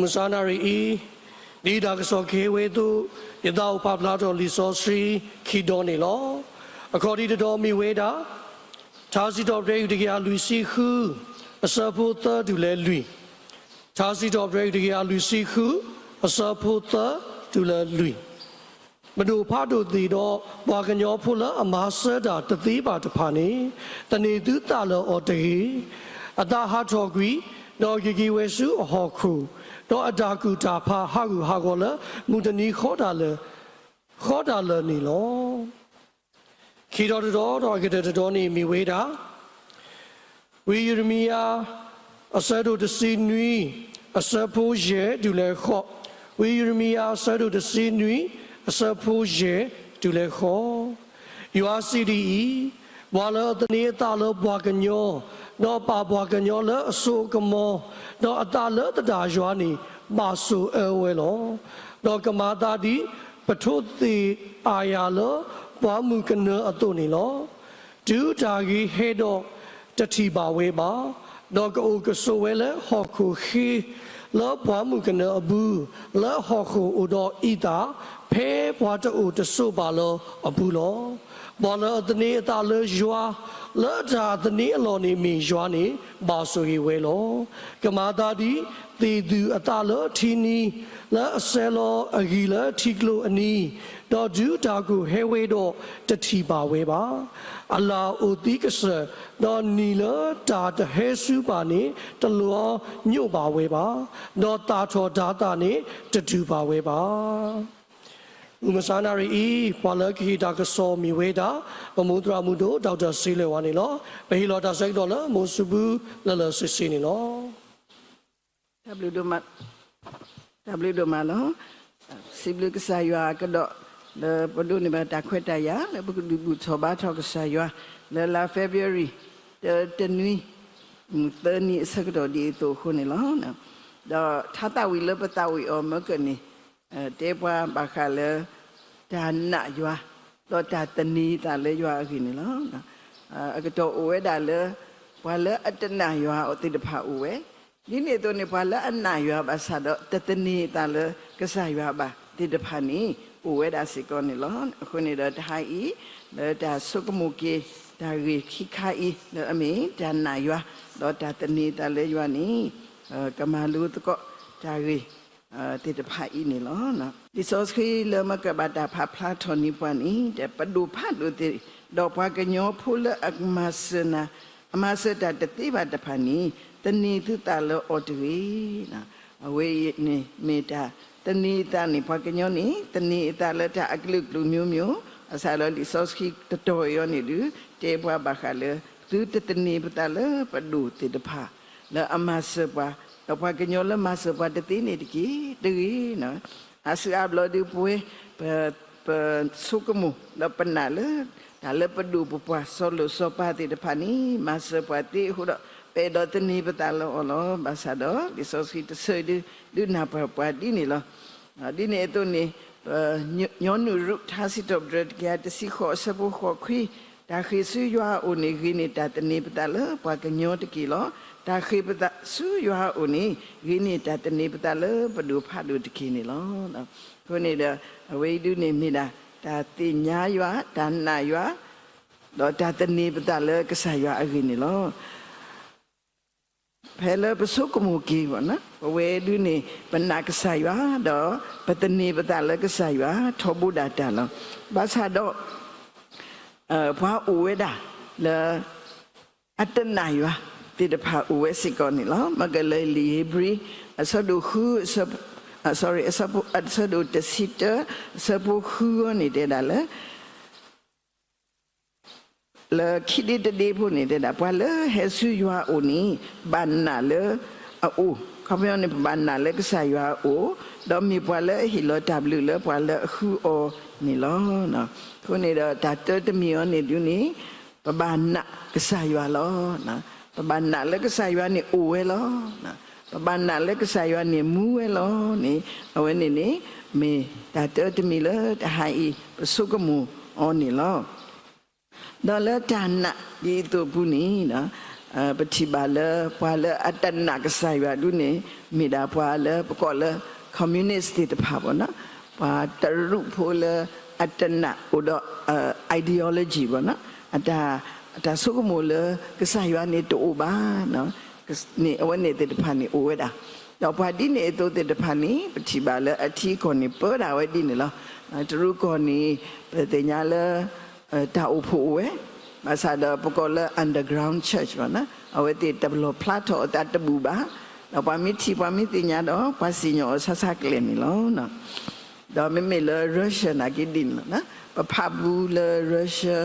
မုၢ်ဆါနၣ်ရံၣ်အံၤ, ဒ်တၢ်ကစီၣ်ကဟဲဝဲအသိး, ယသးအိၣ်ပာ်ဖျါထီၣ်လံာ်စီဆှံခံတီၤန့ၣ်လီၤ. အခီၣ်ထံးတတီၤမ့ၢ်ဝဲဒၣ်, ထါစံးထီၣ်ပတြၢၤ အယုၢ်တကယၤလွံၢ်ဆံဃု, အဆၢဖိသၢတုၤလၢလွံၢ်, ထါစံးထီၣ်ပတြၢၤ အယုၢ်တကယၤလွံၢ်ဆံဃု, အဆၢဖိသၢတုၤလၢလွံၢ်. ပဒိၣ်ဖးဒိၣ်သ့ၣ်ဒီး ပှၤကညီဖိလၢအမၤစၢၤတၢ်တသ့ဘၣ်တဖၣ်န့ၣ်, သန့ၤသုသးလၢအီၤတဂ့ၤ. အသးဟးထီၣ်ကွံာ်, ဒီးကက့ၤဝဲဆူအဟီၣ်ခိၣ်, ဒီးအတၢ်ကူၣ်တၢ်ဖးဟးဂူာ်ဟးဂီၤလၢမုၢ်တနံၤဃီတၢ်လၢာ်, ဃီတၢ်လၢာ်န့ၣ်လီၤ. ခံတီၤတတီၤဒီးအကတၢၢ်တတီၤန့ၣ်မ့ၢ်ဝဲဒၣ်, ဝံယံးရမံယၤ အဆၢဒိၣ်တဆံနွံ, အဆၢဖိယဲၢ်တုၤလၢဃိး, ဝံယံးရမံယၤ အဆၢဒိၣ်တဆံနွံ, အဆၢဖိယဲၢ်တုၤလၢဃိး. ယွၤစံးဒ်အံၤ, ပှၤလၢအသန့ၤအသးလၢပှၤကညီ, ဒီးပာ်ပှၤကညီလၢအစိအကမီၤ, ဒီးအသးလၢသတၢ်ယွၤန့ၣ်, ဘၣ်ဆိၣ်အၢဝဲလီၤ. ဒီးကမၤသးဒ်ပထိၣ်သ့ၣ်အါယၤလၢပှၢ်မုၢ်ကနၢအသိးန့ၣ်လီၤ. တုၤတၢ်ဂ့ၤဟဲဒီးတထံၣ်ဘၣ်ဝဲဘၣ်, ဒီးကအိၣ်ကဆိးဝဲလၢဟီၣ်ခိၣ်ဃ့လၢပှၢ်မုၢ်ကနၢအပူၤ, လၢဟီၣ်ခိၣ်အိၣ်ဒီးအံသၣ်, ဖဲပှၢ်တအိၣ်တဆိးဘၣ်လၢအပူၤလီၤ. ပှၤလၢအသန့ၤအသးလၢယွၤ, လၢတၢ်သန့ၤအလီၢ်န့ၣ်မ့ၢ်ယွၤန့ၣ်, ဘၣ်ဆိၣ်ဂ့ၤဝဲလီၤ. ကမၤသးဒ်သ့ၣ်သုၣ်အသးလၢထံနံၤ, လၢအဆဲးလီၤအဂံၢ်လၢထံကျိအနံၤ, ဒီးတုၤတၢ်ကိၢ်ဟဲဝဲဒီးတထံၣ်ဘၣ်ဝဲဘၣ်. အလၣ်အိၣ်သံကစၢၢ်, ဒီးနံၤလၢတၢ်တဟဲဆူဘၣ်န့ၣ်တလီၤညိၣ်ဘၣ်ဝဲဘၣ်, ဒီးသၣ်ထီၣ်တၤသၣ်န့ၣ်တတုၤဘၣ်ဝဲဘၣ်. မုၢ်မဆါနၣ်ရံၣ်အံၤ, ပှၤလၢကဟ့ၣ်တၢ်ကစီၣ်မ့ၢ်ဝဲဒၣ်, ပမိၢ်သရၣ်မုၣ်ဒိၣ် ဒီကတၢၢ်စ့လၢၤဝါန့ၣ်လီၤ. ပဟ့ၣ်လီၤတၢ်ဆၢကတီၢ်လၢမိၢ်စူၤဘုလၢာ်လၢာ်ဆ့ဆ့န့ၣ်လီၤ. တၢ်ဘျုးဒိၣ်မး, တၢ်ဘျုးဒိၣ်မးလီၤ. စံးဘျုးကစၢ်ယွၤအကဒီး, လၢပဒိးန့ၢ်ဘၣ်တၢ်ခွဲးတၢ်ယာ် လၢပကဒုးဘူၣ်ထီၣ်ဘါထီၣ်ကစၢ်ယွၤ, လၢလါ February တနွံ, သၢနံၤအဆၢကတီၢ်ဒ်အသိးအဃိန့ၣ်လီၤ. ဒီးထါသးဝံၣ်လၢပသးဝံၣ်အီၤမ့ၢ်ကန့ၣ်, တဲပှၤဘၣ်ဃးလၢ တၢ်နာ်ယွၤ, ဒီးတၢ်သန့ၤသးလၢယွၤအဂ့ၢ်န့ၣ်လီၤ. အကတီၢ်အိၣ်ဝဲဒၣ်လၢ ပှၤလၢအတနာ်ယွၤအီၤသ့ၣ်တဖၣ်အိၣ်ဝဲ, ဒ်န့ၣ်အသိးန့ၣ် ပှၤလၢအနာ်ယွၤဘၣ်ဆၣ်ဒီး တသန့ၤအသးလၢကစၢ်ယွၤဘၣ်သ့ၣ်တဖၣ်န့ၣ် အိၣ်ဝဲဒၣ်စ့ၢ်ကီးန့ၣ်လီၤ. အဃိန့ၣ်ဒီးတဟါအံၤ, လၢတၢ်ဆိကမိၣ်က့ၤ တၢ်ဂ့ၢ်ခံခါအံၤ လၢအမ့ၢ်တၢ်နာ်ယွၤ, ဒီးတၢ်သန့ၤသးလၢယွၤန့ၣ်, ကမၤလိသကိးတၢ်ဂ့ၢ် သ့ၣ်တဖၣ်အံၤန့ၣ်လီၤ. လံာ်စီဆှံလၢမၤကဘၣ်တၢ်ဖးဖျါထီၣ်န့ၢ်ပှၤန့ၣ်, ပဒိၣ်ဖးဒိၣ်သ့ၣ်, ဒီးပှၤကညီဖိလၢအမၤစၢၤနၤ, အမၤစၢၤတၢ်တသ့ဘၣ်တဖၣ်န့ၣ်, သန့ၤသုသးလၢအီၤတဂ့ၤ. အဝဲအံၤန့ၣ်မ့ၢ်တၢ်သန့ၤအသးန့ၣ်, ပှၤကညီန့ၣ် သန့ၤအသးလၢတၢ်အကလုာ်ကလုာ်မျိုးမျိုး, ဘၣ်ဆၣ်ဒီးလံာ်စီဆှံတတီၤအံၤအံၤန့ၣ်ဒုး တဲပှၤဘၣ်ဃးလၢ သုတသန့ၤပသးလၢပဒိၣ်သ့ၣ်တဖၣ် လၢအမၤစၢၤပှၤ, ဒီးပှၤကညီလၢမၤစၢၤပှၤတသ့န့ၣ်တက့ၢ်, တဂ့ၤ. အါစုအါဘျီဒုးပဝဲ, ပ, ပဆိကမိၣ် ဒီးပနာ်လၢ တၢ်လၢပဒိၣ်ပပှၢ်စီၤလိၣ်စီၤပၤသ့ၣ်တဖၣ်န့ၣ် မၤစၢၤပှၤသ့အဃိဒီး ပအဲၣ်ဒိးသန့ၤပသးလၢအီၤလီၤ. ဘၣ်ဆၣ်ဒီး လံာ်စီဆှံတဆၢဒုး ဒုးနၢ်ပၢၢ်ပှၤဒ်န့ၣ်လီၤ. ဒ်န့ၣ်အသိးန့ၣ်, ညီနုၢ်ရူၣ် ထါစံးထီၣ်ပတြၢၤ တကယၤတဆံဃိး အဆၢဖိဃိးခွံ, တၢ်ဃ့ၢ်ဆူယွၤအအိၣ်န့ၣ် ဂ့ၤန့ၢ်တၢ်သန့ၤပသးလၢပှၤကညီတက့ၢ်လီၤ. တၢ်ဃ့ၢ်ပသးဆူယွၤအအိၣ်န့ၣ် ဂ့ၤန့ၢ်တၢ်သန့ၤပသးလၢပဒိၣ်ဖးဒိၣ်တက့ၢ်န့ၣ်လီၤ. အဃိန့ၣ်ဒီး အဝဲအံၤဒုးန့ၣ်မ့ၢ်ဒၣ် တၢ်သ့ၣ်ညါယွၤ, တၢ်နာ်ယွၤ, ဒီးတၢ်သန့ၤပသးလၢကစၢ်ယွၤအဂ့ၢ်န့ၣ်လီၤ. ဖဲလၢပဆိကမိၣ်က့ၤ ပဝဲဒုးန့ၣ် ပနာ်ကစၢ်ယွၤ ဒီးပသန့ၤပသးလၢကစၢ်ယွၤ ထီဘိဒၣ်တၢ်လီၤ. ဘၣ်ဆၣ်ဒီး ပှၤအိၣ်ဝဲဒၣ်လၢ အတနာ်ယွၤသ့ၣ်တဖၣ်အိၣ်ဝဲစ့ၢ်ကီးန့ၣ်လီၤ. မ့ၢ်ကလၢလံာ်ဧ့ၤဘြံၤ အဆၢဒိၣ်ဃု, အဆၢဒိၣ်တဆံတၢ အဆၢဖိဃုအံၤန့ၣ်တဲဒၣ်လၢ လၢခံဒ့တဒ့ဖိန့ၣ်တဲဒၣ် ပှၤလၢဟဲဆူယွၤအအိၣ်န့ၣ် ဘၣ်နာ်လၢအအိၣ်, ခီပညီန့ၣ် ပဘၣ်နာ်လၢကစၢ်ယွၤအအိၣ်, ဒီးမ့ၢ်ပှၤလၢအဟ့ၣ်လီၤတၢ်ဘျုးလၢပှၤလၢအဃုအီၤန့ၣ်လီၤ. အဃိန့ၣ်ဒီးတၢ်တၢတမံၤအံၤန့ၣ်ဒုးန့ၣ် ပဘၣ်နာ်ကစၢ်ယွၤလီၤ. ပဘၣ်နာ်လၢကစၢ်ယွၤန့ၣ်အိၣ်ဝဲလီၤ. ပဘၣ်နာ်လၢကစၢ်ယွၤန့ၣ်မူဝဲလီၤန့ၣ် အဝဲန့ၣ်န့ၣ် မ့ၢ်တၢ်တၢတမံၤလၢတဟါအံၤ ပဆိကမိၣ်အီၤန့ၣ်လီၤ. ဒီးလၢတၢ်နာ်ဒ်အသိးအပူၤန့ၣ် ပထံၣ်ဘၣ်လၢ ပှၤလၢအတနာ်ကစၢ်ယွၤဒုန့ၣ် မ့ၢ်ဒၣ်ပှၤလၢပကိးလၢ communist သ့ၣ်တဖၣ်ဘၣ်နီၤ, ပှၤတရူးဖိလၢအတနာ်အိၣ်ဒီး ideology ဘၣ်နီၤ, အတၢ်ဆိကမိၣ်လၢကစၢ်ယွၤန့ၣ်တအိၣ်ဘၣ် န့ၣ် အဝဲန့ၣ်သ့ၣ်တဖၣ်န့ၣ်အိၣ်ဝဲဒၣ်, ဒီးပှၤဒ်န့ၣ်အသိးသ့ၣ်တဖၣ်န့ၣ် ပထံၣ်ဘၣ်လၢအထံအကီၢ်န့ၣ် ပၢဒၣ်ဝဲဒ်န့ၣ်လီၤ. တရူးကီၢ်န့ၣ် ပသ့ၣ်ညါလၢ တၢ်အိၣ်ဖှိၣ်အိၣ်ဝဲ, ဘၣ်ဆၣ်ဒီးပကိးလၢ underground church ဘၣ်နီၤ, အဝဲသ့ၣ်တလီၣ်ဖျါထီၣ်အသးတဘူၣ်ဘၣ်, ဒီးပှၤမ့ၢ်ထံၣ်ပှၤမ့ၢ်သ့ၣ်ညါဒီး ပှၤစံၣ်ညီၣ်အီၤဆါဆါကလဲာ်န့ၣ်လီၤ. ဒီးမ့မ့ၢ်လၢ Russia နာ်က့ဒ်န့ၣ်လီၤ. ပဖးဘူးလၢ Russia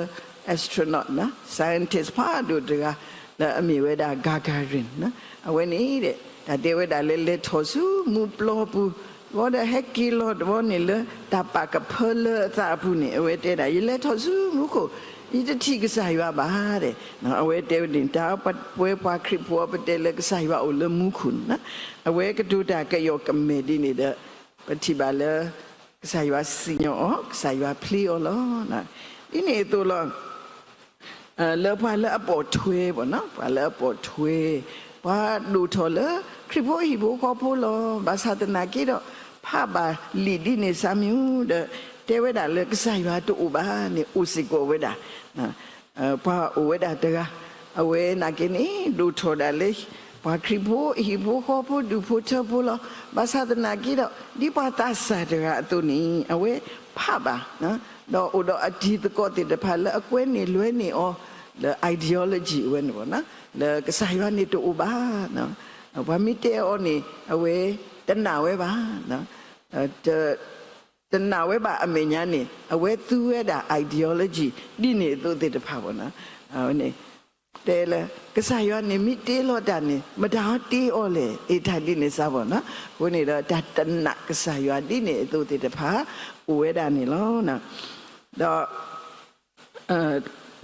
astronaut နီၤ, scientist ဖးဒိၣ်တဂၤ လၢအမ့ၢ်ဝဲဒၣ် Gagarin နီၤ, အဝဲန့ၣ် တၢ်တဲဝဲဒၣ်လၢလဲၤထီၣ်ဆူမူပျီပူၤ, တဘျီဒီးဟဲက့ၤလီၤတဘျီန့ၣ်လၢ တၢ်ပာ်ကဖၢလၢအသးအပူၤန့ၣ် အဝဲတဲဒၣ် ယလဲၤထီၣ်ဆူမူခိၣ်, ယတထံၣ်ကစၢ်ယွၤဘၣ်ဒီး အဝဲတဲဝဲန့ၣ် တၢ်ပဝဲပှၤခရံာ်ဖိအပတဲလၢကစၢ်ယွၤအိၣ်လၢမူခိၣ်န့ၣ်နီၤ, အဝဲကတိၤတၢ်ကယီၣ်ကမဲာ်ဒ်န့ၣ်ဒီး ပထံၣ်ဘၣ်လၢ ကစၢ်ယွၤစံၣ်ညီၣ်အီၤ, ကစၢ်ယွၤဖျ့အီၤလီၤ. ဒ်န့ၣ်အသိးလီၤ. လၢပှၤလၢအပိာ်ထွဲဘၣ်နီၤ, ပှၤလၢအပိာ်ထွဲ, ပှၤဒိၣ်ထီၣ်လၢခရံာ်ဖိဟံၣ်ဖိဃီဖိလီၤ. ဘၣ်ဆၣ်သနာ်က့ဒီး ဖးဘၣ်လံာ်ဒ်န့ၣ်စၢ်မံၤဒီး တဲဝဲဒၣ်လၢကစၢ်ယွၤတအိၣ်ဘၣ်န့ၣ် အိၣ်စ့ၢ်ကီးဝဲဒၣ် ပှၤအိၣ်ဝဲဒၣ်တဂၤ, အဝဲနာ်က့န့ၣ် ဒိၣ်ထီၣ်ဒၣ်လၢ ပှၤခရံာ်ဖိအဟံၣ်ဖိဃီဖိဒူၣ်ဖိထၢဖိလီၤ. ဘၣ်ဆၣ်သနာ်က့ဒီး ဒ်ပှၤသးစၢ်တဂၤအသိးန့ၣ် အဝဲဖးဘၣ် ဒီးအိၣ်ဒီးအတံၤသကိးသ့ၣ်တဖၣ်လၢအကွဲန့ၢ်လွဲန့ၢ်အီၤ လၢ ideology အဝဲန့ၣ်ဘၣ်နီၤ, လၢကစၢ်ယွၤန့ၣ်တအိၣ်ဘၣ် ပှၤမ့ၢ်တဲအီၤန့ၣ် အဝဲတနာ်ဝဲဘၣ် တနာ်ဝဲဘၣ်အမဲာ်ညါန့ၣ် အဝဲသူဝဲဒၣ် ideology ဒ်န့ၣ်အသိးသ့ၣ်တဖၣ်ဘၣ်နီၤ. တဲလၢ ကစၢ်ယွၤန့ၣ်မ့ၢ်တ့လီၤတၢ်န့ၣ် မတၤအီၤတ့အီၤလဲၣ် အ့ၣ်တၢ်ဒ်န့ၣ်စၢ်ဘၣ်နီၤ. အဃိန့ၣ်ဒီး တၢ်တနာ်ကစၢ်ယွၤဒ်န့ၣ်အသိးသ့ၣ်တဖၣ် အိၣ်ဝဲဒၣ်န့ၣ်လီၤ. ဒီး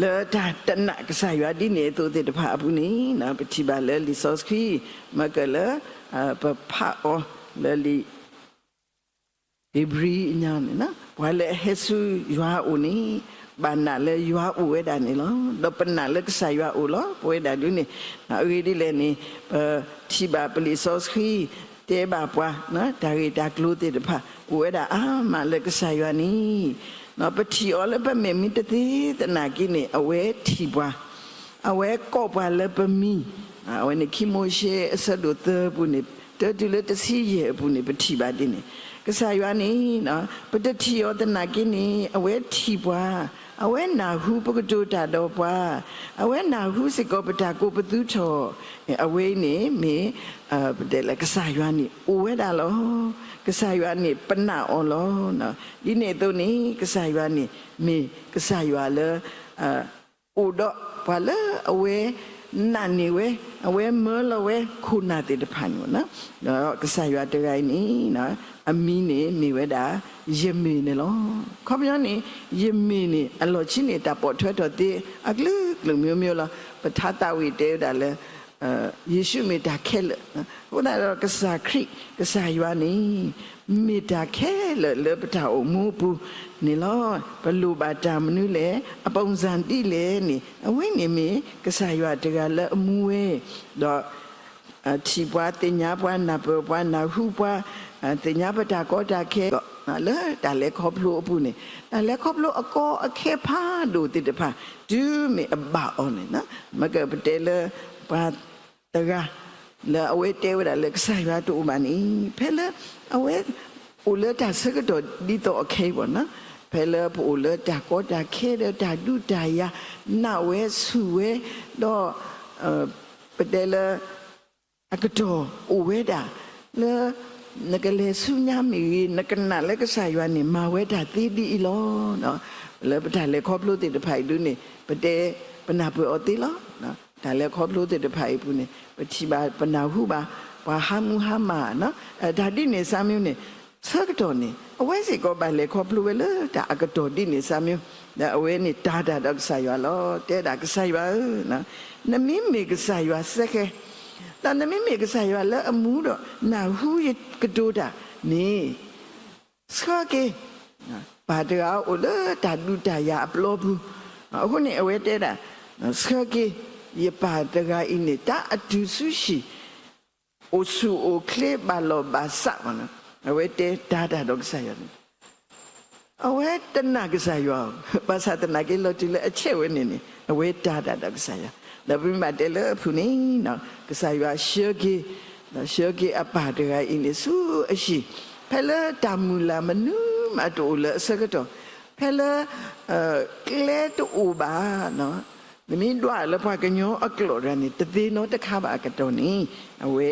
လၢတၢ်တနာ်ကစၢ်ယွၤဒ်န့ၣ်အသိးသ့ၣ်တဖၣ်အပူၤန့ၣ် ပထံၣ်ဘၣ်လၢလံာ်စီဆှံ မ့ၢ်ကလၢ ပဖးအီၤလၢလံာ် ဧ့ၤဘြံၤအညါန့ၣ် ပှၤလၢအဟဲဆူယွၤအအိၣ်န့ၣ် ဘၣ်နာ်လၢယွၤအိၣ်ဝဲဒၣ်န့ၣ်လီၤ. ဒီးပနာ်လၢကစၢ်ယွၤအအိၣ်လီၤ. ပဝဲဒၣ်ဒ်န့ၣ် အဂ့ၢ်ဒ်လဲၣ်န့ၣ် ပထံၣ်ဘၣ်ပလံာ်စီဆှံ တဲဘၣ်ပှၤ တၢ်ဂ့ၢ်တၢ်ကျိၤသ့ၣ်တဖၣ် အိၣ်ဝဲဒၣ်အါမးလၢကစၢ်ယွၤန့ၣ် ပထံၣ်အီၤလၢပမဲာ်မ့ၢ်တသ့သနာ်က့န့ၣ် အဝဲထံၣ်ပှၤ အဝဲကိးပှၤလၢပမံၤ, အဝဲန့ၣ်ခံမိၤၡ့အဆၢဒိၣ်သၢအပူၤန့ၣ် တၢတုၤလၢတဆံယဲၢ်အပူၤန့ၣ် ပထံၣ်ဘၣ်ဒ်န့ၣ် ကစၢ်ယွၤန့ၣ် ပတထံၣ်အီၤသနာ်က့န့ၣ် အဝဲထံၣ်ပှၤ, အဝဲနၢ်ဟူပကတိၤတၢ်ဒီးပှၤ, အဝဲနၢ်ဟူစ့ၢ်ကီးပတၢ်ကိးပသူထီၣ်, အဝဲအံၤန့ၣ်မ့ၢ် ပတဲလၢကစၢ်ယွၤန့ၣ်အိၣ်ဝဲဒၣ်လီၤ. ကစၢ်ယွၤန့ၣ်ပနာ်အီၤလီၤ. ဒ်န့ၣ်အသိးန့ၣ် ကစၢ်ယွၤန့ၣ် မ့ၢ်ကစၢ်ယွၤလၢ အိၣ်ဒီးပှၤလၢအဝဲနာ်န့ၢ်ဝဲ, အဝဲမၢလီၤဝဲခိၣ်နၢ်သ့ၣ်တဖၣ်န့ၣ်လီၤ. ဒီးကစၢ်ယွၤတဂၤအံၤန့ၣ် အမံၤန့ၣ်မ့ၢ်ဝဲဒၣ် ယမ့ၢ်န့ၣ်လီၤ. ခီပညီန့ၣ် ယမ့ၢ်န့ၣ် အလီၢ်ခံန့ၣ် တၢ်ပိာ်ထွဲထီၣ်သ့အကလုာ်ကလုာ်မျိုးမျိုးလီၤ. ပထါသးဝံၣ်တဲဝဲဒၣ်လၢ ယ့ၣ်ၡူးမ့ၢ်တၢ်ခဲလၢာ်, အဃိသတးဒီးကစၢ်ခရံာ် ကစၢ်ယွၤန့ၣ် မ့ၢ်တၢ်ခဲလၢာ်လၢပတၢ်အိၣ်မူအပူၤန့ၣ်လီၤ. ပလိၣ်ဘၣ်တၢ်မနုၤလဲၣ်, အပုံစံဒ်လဲၣ်န့ၣ် အဝဲန့ၣ်မ့ၢ်ကစၢ်ယွၤတဂၤလၢအမူဝဲ, ဒီး ထံၣ်ပှၤသ့ၣ်ညါပှၤ နၢ်ပၢၢ်ပှၤနၢ်ဟူပှၤ, သ့ၣ်ညါပတၢ်ကီတၢ်ခဲ လၢတၢ်လဲၤခီဖျိအပူၤန့ၣ် တၢ်လဲၤခီဖျိအကီအခဲဖးဒိၣ်သ့ၣ်တဖၣ် တုၤမ့ၢ်အဘၣ်အီၤန့ၣ် မ့ၢ်ကပတဲလၢ ပှၤတဂၤ လၢအဝဲတဲဝဲဒၣ်လၢကစၢ်ယွၤတအိၣ်ဘၣ်န့ၣ် ဖဲလၢအဝဲ အိၣ်လၢတၢ်ဆၢကတီၢ်ဒ်သိးအခဲအံၤဘၣ်နီၤ, ဖဲလၢပအိၣ်လၢတၢ်ကီတၢ်ခဲဒီးတၢ်ဒုးတၢ်ယၤ နာ်ဝဲဆူၣ်ဝဲ, ဒီး ပတဲလၢ အကတီၢ်အိၣ်ဝဲဒၣ် လၢ နကလဲၤဆူညါမ့ၢ်ဂ့ၤ နကနၣ်လၢကစၢ်ယွၤန့ၣ် မၤဝဲတၢ်သ့ဒ်အံၤလီၤ. လၢပတၢ်လဲၤခီဖျိသ့ၣ်တဖၣ်အံၤဒုန့ၣ် ပတဲ ပနၢ်ပၢၢ်အီၤသ့လီၤ. တၢ်လဲၤခီဖျိသ့ၣ်တဖၣ်အံၤအပူၤန့ၣ် ပထံၣ်ဘၣ်ပနၢ်ဟူဘၣ် ပှၤဟါမူဟါမၢ်နီၤ, တၢ်ဒ်န့ၣ်စၢ်မံၤန့ၣ် ဆၢကတီၢ်န့ၣ် အဝဲစ့ၢ်ကီးဘၣ်လဲၤခီဖျိဝဲလၢတၢ်အကတီၢ်ဒ်န့ၣ်စၢ်မံၤ, ဒီးအဝဲန့ၣ်တၢ်တၢ်ဒီးကစၢ်ယွၤလီၤ. တဲဒၣ်ကစၢ်ယွၤဧၢ, နမ့မ့ၢ်ကစၢ်ယွၤစဲဃဲ, ဒီးနမ့မ့ၢ်ကစၢ်ယွၤလၢအမူဒီး နၢ်ဟူယကတိၤတၢ်န့ၣ် ဆှၢက့ၤ ပၢ်တဂၤအိၣ်လၢတၢ်ဒုးတၢ်ယၤအပျီပူၤ, အဃိန့ၣ် အဝဲတဲဒၣ် ဆှၢက့ၤ ယပၢ်တဂၤအံၤန့ၣ် တၢ်အတုၤဆူဟံၣ် အိၣ်ဆူၣ်အိၣ်ချ့ဘၣ်လီၢ်ဘၣ်စး, အဝဲတဲတၢ်တၢ်ဒီးကစၢ်ယွၤန့ၣ် အဝဲတနာ်ကစၢ်ယွၤ, ဘၣ်ဆၣ်သနာ်က့လီၤတုၤလၢအဆဲးဝဲန့ၣ်န့ၣ် အဝဲတၢ်တၢ်ဒီးကစၢ်ယွၤ, ဒီးပမ့ၢ်ဘၣ်တဲလၢအဖုၣ်န့ၣ် ကစၢ်ယွၤဆှၢက့ၤ, ဆှၢက့ၤအပၢ်တဂၤအံၤန့ၣ် ဆူအဟံၣ်, ဖဲလၢတၢ်မုၢ်လၢ်မနုၤမးတအိၣ်လၢအဆၢကတီၢ်, ဖဲလၢ ကျဲတအိၣ်ဘၣ် နမ့ၢ်ဒွးလၢပှၤကညီအကျိာ်တဂၤန့ၣ် တသ့နီတခါဘၣ်အကတီၢ်န့ၣ် အဝဲ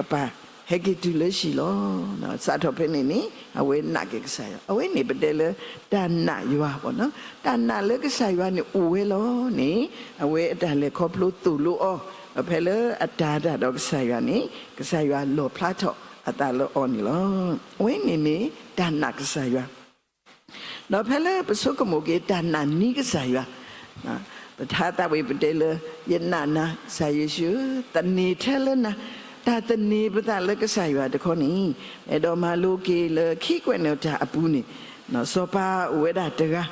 အပၢ်ဟဲက့ၤတုၤလၢဟံၣ်လီၤ. စးထီၣ်ဖဲန့ၣ်န့ၣ် အဝဲနာ်က့ၤကစၢ်ယွၤ, အဝဲန့ၣ်ပတဲလၢ တၢ်နာ်ယွၤဘၣ်နီၤ, တၢ်နာ်လၢကစၢ်ယွၤန့ၣ်အိၣ်ဝဲလီၤန့ၣ် အဝဲအတၢ်လဲၤခီဖျိသိၣ်လိအီၤ, ဒီးဖဲလၢအတၢ်တၢ်ဒီးကစၢ်ယွၤန့ၣ် ကစၢ်ယွၤလီၣ်ဖျါထီၣ်အသးလၢအီၤန့ၣ်လီၤ. အဝဲန့ၣ်မ့ၢ်တၢ်နာ်ကစၢ်ယွၤ ဒီးဖဲလၢပဆိကမိၣ်က့ၤတၢ်နာ်န့ၢ်ကစၢ်ယွၤ, ပထါသးဝံၣ်ပတဲလၢ ယနာ်နၤ ကစၢ်ယ့ၣ်ၡူးဧၢ, သန့ၤထဲလၢနၤ, တၢ်သန့ၤပသးလၢကစၢ်ယွၤတခီန့ၣ် အဲၣ်ဒိးမၤလိက့ၤလၢခံကွဲးနီၣ်တၢ်အပူၤန့ၣ် စီၤပၤအိၣ်ဝဲဒၣ်တဂၤ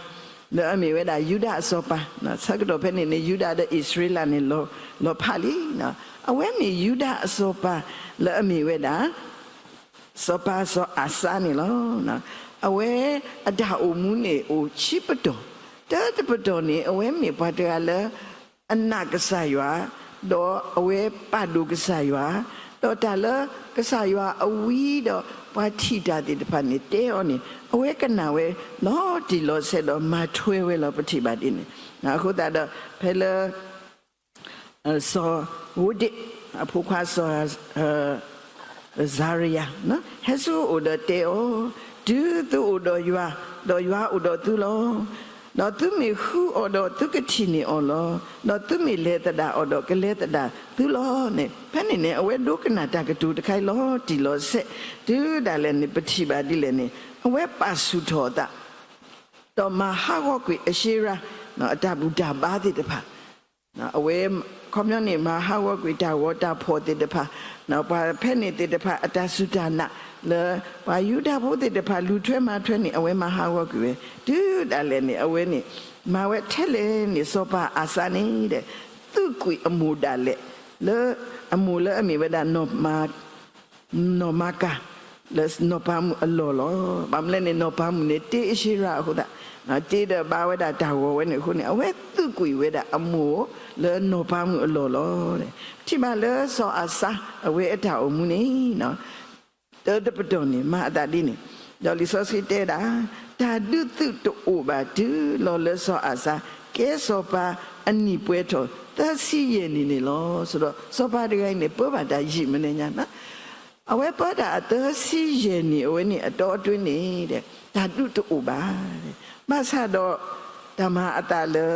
လၢအမ့ၢ်ဝဲဒၣ်ယူဒၤအစီၤပၤ, ဆၢကတီၢ်ဖဲန့ၣ်န့ၣ် ယူဒၤဒီးအံၣ်စရ့လးန့ၣ် လီၤဖးလံ, အဝဲမ့ၢ်ယူဒၤအစီၤပၤလၢအမ့ၢ်ဝဲဒၣ် စီၤပၤစီၤအၤစါန့ၣ်လီၤ. အဝဲအတၢ်အိၣ်မူန့ၣ်အိၣ်ခံပတီၢ်, တၢတပတီၢ်န့ၣ် အဝဲမ့ၢ်ပှၤတဂၤလၢ အနာ်ကစၢ်ယွၤ, ဒီးအဝဲပာ်ဒိၣ်ကစၢ်ယွၤ, ဒီးတၢ်လၢကစၢ်ယွၤအဝံဒီးပှၤထံၣ်တၢ်သ့ၣ်တဖၣ်န့ၣ် တဲအီၤန့ၣ် အဝဲကနၣ်ဝဲလီၤတံၢ်လီၤဆဲးဒီးမၤထွဲဝဲလီၤ ပထံၣ်ဘၣ်ဒ်န့ၣ်. အဃိသတးဒီး ဖဲလၢ စီၤဧူဒ့း အဖိခွါစီၤ စၤရယၤ ဟဲဆူအအိၣ်ဒီးတဲအီၤ, တုၤသုအိၣ်ဒီးယွၤ, ဒီးယွၤအိၣ်ဒီးသုလီၤ. ဒီးသုမ့ၢ်ဃုအီၤဒီးသုကထံၣ်န့ၢ်အီၤလီၤ. ဒီးသုမ့ၢ်လဲၤသဒၣ်အီၤဒီးကလဲၤသဒၣ်သုလီၤန့ၣ်. ဖဲန့ၣ်န့ၣ် အဝဲဒိကနၣ်တၢ်ကတိၤတခါအံၤလီၤတံၢ်လီၤဆဲး, တုၤဒၣ်လဲာ်န့ၣ် ပထံၣ်ဘၣ်ဒ်လဲၣ်န့ၣ် အဝဲပာ်ဆူၣ်ထီၣ်အသး ဒီးမၤဟးဂီၤကွံာ်အၡ့ရၤ အတၢ်ဘူၣ်တၢ်ဘါသ့ၣ်တဖၣ်, အဝဲ ခီပညီန့ၣ် မၤဟးဂီၤကွံာ်တၢ်ဂီၤတၢ်ဖှီၣ်သ့ၣ်တဖၣ်, ပှၤဖဲန့ၣ်သ့ၣ်တဖၣ်အတၢ်စူၢ်တၢ်နာ် လၢပှၤယူဒၤဖိသ့ၣ်တဖၣ်လူၤထွဲမၤထွဲန့ၣ် အဝဲမၤဟးဂီၤကွံာ်ဝဲ, တုၤဒၣ်လဲာ်န့ၣ် အဝဲန့ၣ် မၤဝဲထဲလဲၣ်န့ၣ် စီၤပၤအၤစါန့ၣ်ဒီး သုးကွံာ်အမိၢ်ဒၣ်လဲာ် လၢအမိၢ်လၢအမ့ၢ်ဝဲဒၣ် နီၢ်မၤကၤ လၢနီၢ်ပၤမုၣ်အလီၢ်လီၤ. ဘၣ်မနုၤလဲၣ်န့ၣ် နီၢ်ပၤမုၣ်န့ၣ် တ့အၡ့ရၤအဃိသတး, တ့ဒီးဘါဝဲဒၣ်တၢ်ဂီၤဝဲန့ၣ်အဃိန့ၣ် အဝဲသုးကွံာ်ဝဲဒၣ်အမိၢ်လၢနီၢ်ပၤမုၣ်အလီၢ်လီၤ. ထံၣ်ဘၣ်လၢစီၤအၤစါ အဝဲအတၢ်အိၣ်မူန့ၣ် တၢတပတီၢ်န့ၣ် မၤအသးဒ်န့ၣ်, ဒီးလံာ်စီဆှံတဲဒၣ် တၢ်ဒုးသုးတအိၣ်ဘၣ်တုၤလီၤလၢစီၤအၤစါ ကဲစီၤပၤအနံၣ်ပှဲၤထီၣ်သၢဆံယဲၢ်နံၣ်န့ၣ်လီၤ. ဆိုတော့ စီၤပၤတဂၤအံၤန့ၣ် ပၢဘၣ်တၢ်ယံာ်မနုၤညါ အဝဲပၢတၢ်အသၢဆံယဲၢ်နံၣ် အဝဲန့ၣ်အတီအတွင်းန့ၣ် တၢ်ဒုးတအိၣ်ဘၣ်. ဘၣ်ဆၣ်ဒီး တၢ်မၤအသးလၢ